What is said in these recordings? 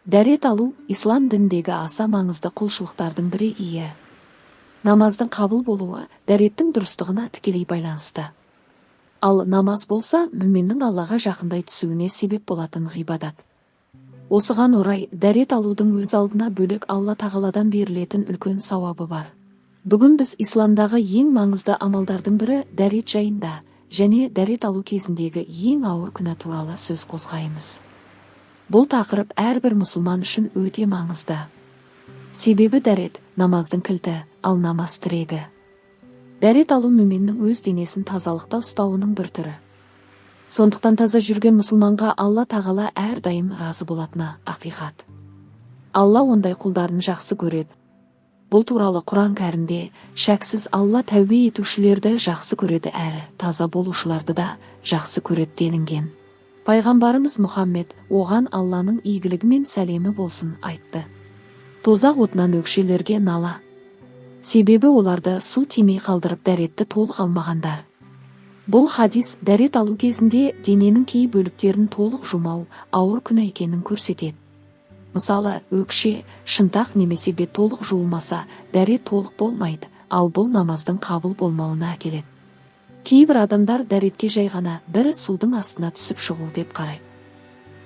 Дәрет алу ислам дініндегі аса маңызды құлшылықтардың бірегейі. Намаздың қабыл болуы дәреттің дұрыстығына тікелей байланысты. Ал намаз болса, мүминнің Аллаға жақындай түсуіне себеп болатын ғибадат. Осыған орай дәрет алудың өз алдына бөлек Алла тағаладан берілетін үлкен сауабы бар. Бүгін біз исламдағы ең маңызды амалдардың бірі дәрет жайында және дәрет алу кезіндегі ең ауыр күнә туралы сөз қозғаймыз. Бұл тақырып әрбір мұсылман үшін өте маңызды. Себебі дәрет намаздың кілті, ал намаз тірегі. Дәрет алу мүминнің өз денесін тазалықта ұстауының бір түрі. Сондықтан таза жүрген мұсылманға Алла тағала әрдайым разы болатыны ақиқат. Алла ондай құлдарын жақсы көреді. Бұл туралы Құран кәрімде: «Шәксіз, Алла тәубе етушілерді жақсы көреді әрі таза болушыларды да жақсы көреді», – делінген. Пайғамбарымыз Мұхаммед, оған Алланың игілігі мен сәлемі болсын, айтты: «Тозақ отынан өкшелерге нала, себебі оларды су тимей қалдырып, дәретті толық алмағандар». Бұл хадис дәрет алу кезінде дененің кей бөліктерін толық жумау ауыр күнә екенін көрсетеді. Мысалы, өкше, шынтақ немесе бет толық жуылмаса, дәрет толық болмайды, ал бұл намаздың қабыл болмауына әкеледі. Кейбір адамдар дәретке жай ғана бір судың астына түсіп шығу деп қарайды.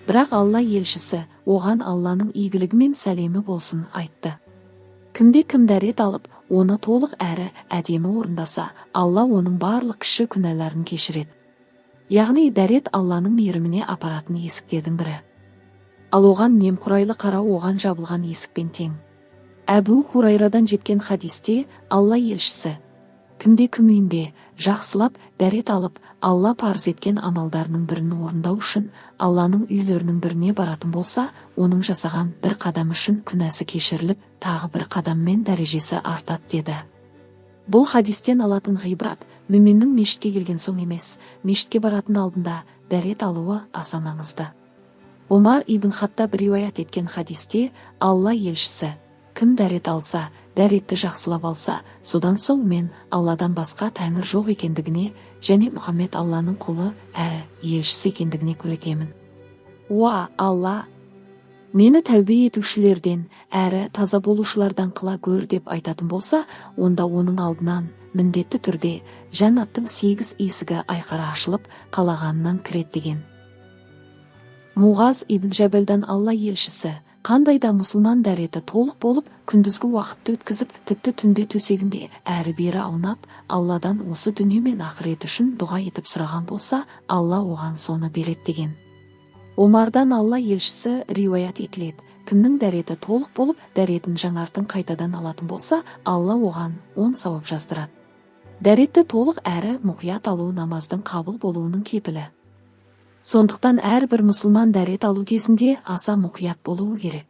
Бірақ Алла елшісі, оған Алланың игілігі мен сәлемі болсын, айтты: «Кімде кім дәрет алып, оны толық әрі әдемі орындаса, Алла оның барлық кіші күнәларын кешіреді». Яғни дәрет Алланың мейіріміне апаратын есіктердің бірі. Ал оған немқұрайлы қарау оған жабылған есікпен тең. Әбу Хурайрадан жеткен хадисте Алла елшісі: «Кімде кім үйінде жақсылап дәрет алып, Алла парыз еткен амалдарының бірін орындау үшін Алланың үйлерінің біріне баратын болса, оның жасаған бір қадам үшін күнәсі кешіріліп, тағы бір қадаммен дәрежесі артады», – деді. Бұл хадистен алатын ғибрат: мүминнің мешітке келген соң емес, мешітке баратын алдында дәрет алуы аса маңызды. Омар ибн Хаттаб риуаят еткен хадисте Алла елшісі: «Кім дәрет алса, дәретті жақсылап алса, содан соң мен Алладан басқа тәңір жоқ екендігіне және Мұхаммед Алланың құлы әрі елшісі екендігіне куә етемін. Уа Алла, мені тәубе етушілерден әрі таза болушылардан қыла гөр», – деп айтатын болса, онда оның алдынан міндетті түрде жәннаттың сегіз есігі айқара ашылып, қалағанынан кіреді деген. Муғаз ибн Жәбелдан Алла елшісі: «Қандай да мұсылман дәреті толық болып, күндізгі уақытты өткізіп, тіпті түнде төсегінде әрі бері аунап, Алладан осы дүние мен ақырет үшін дұға етіп сұраған болса, Алла оған соны береді», – деген. Омардан Алла елшісі риуаят етіледі: «Кімнің дәреті толық болып, дәретін жаңартын қайтадан алатын болса, Алла оған 10 сауап жаздырады». Дәретті толық әрі мұқият алу намаздың қабыл болуының кепілі. Сондықтан әрбір мұсылман дәрет алу кезінде аса мұқият болуы керек.